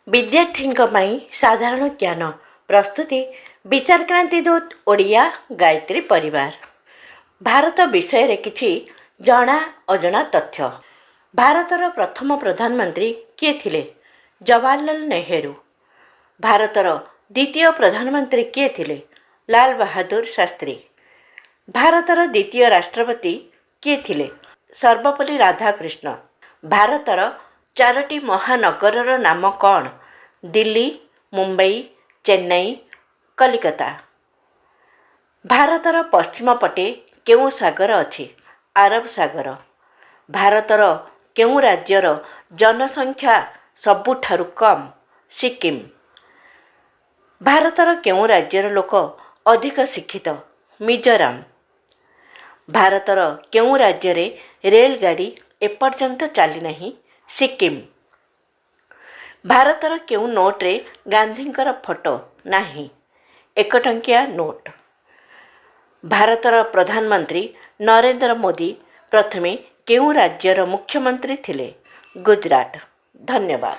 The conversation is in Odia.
ବିଦ୍ୟାର୍ଥୀଙ୍କ ପାଇଁ ସାଧାରଣ ଜ୍ଞାନ। ପ୍ରସ୍ତୁତି: ବିଚାରକ୍ରାନ୍ତି ଦୂତ, ଓଡ଼ିଆ ଗାୟତ୍ରୀ ପରିବାର। ଭାରତ ବିଷୟରେ କିଛି ଜଣା ଅଜଣା ତଥ୍ୟ। ଭାରତର ପ୍ରଥମ ପ୍ରଧାନମନ୍ତ୍ରୀ କିଏ ଥିଲେ? ଜବାହରଲାଲ ନେହେରୁ। ଭାରତର ଦ୍ୱିତୀୟ ପ୍ରଧାନମନ୍ତ୍ରୀ କିଏ ଥିଲେ? ଲାଲ ବାହାଦୁର ଶାସ୍ତ୍ରୀ। ଭାରତର ଦ୍ୱିତୀୟ ରାଷ୍ଟ୍ରପତି କିଏ ଥିଲେ? ସର୍ବପଲ୍ଲୀ ରାଧାକୃଷ୍ଣ। ଭାରତର ଚାରୋଟି ମହାନଗରର ନାମ କ'ଣ? ଦିଲ୍ଲୀ, ମୁମ୍ବାଇ, ଚେନ୍ନାଇ, କଲିକତା। ଭାରତର ପଶ୍ଚିମ ପଟେ କେଉଁ ସାଗର ଅଛି? ଆରବ ସାଗର। ଭାରତର କେଉଁ ରାଜ୍ୟର ଜନସଂଖ୍ୟା ସବୁଠାରୁ କମ୍? ସିକିମ୍। ଭାରତର କେଉଁ ରାଜ୍ୟର ଲୋକ ଅଧିକ ଶିକ୍ଷିତ? ମିଜୋରାମ। ଭାରତର କେଉଁ ରାଜ୍ୟରେ ରେଳଗାଡ଼ି ଏପର୍ଯ୍ୟନ୍ତ ଚାଲିନାହିଁ? ସିକିମ୍। ଭାରତର କେଉଁ ନୋଟରେ ଗାନ୍ଧୀଙ୍କର ଫଟୋ ନାହିଁ? 1 ଟଙ୍କିଆ ନୋଟ। ଭାରତର ପ୍ରଧାନମନ୍ତ୍ରୀ ନରେନ୍ଦ୍ର ମୋଦୀ ପ୍ରଥମେ କେଉଁ ରାଜ୍ୟର ମୁଖ୍ୟମନ୍ତ୍ରୀ ଥିଲେ? ଗୁଜରାଟ। ଧନ୍ୟବାଦ।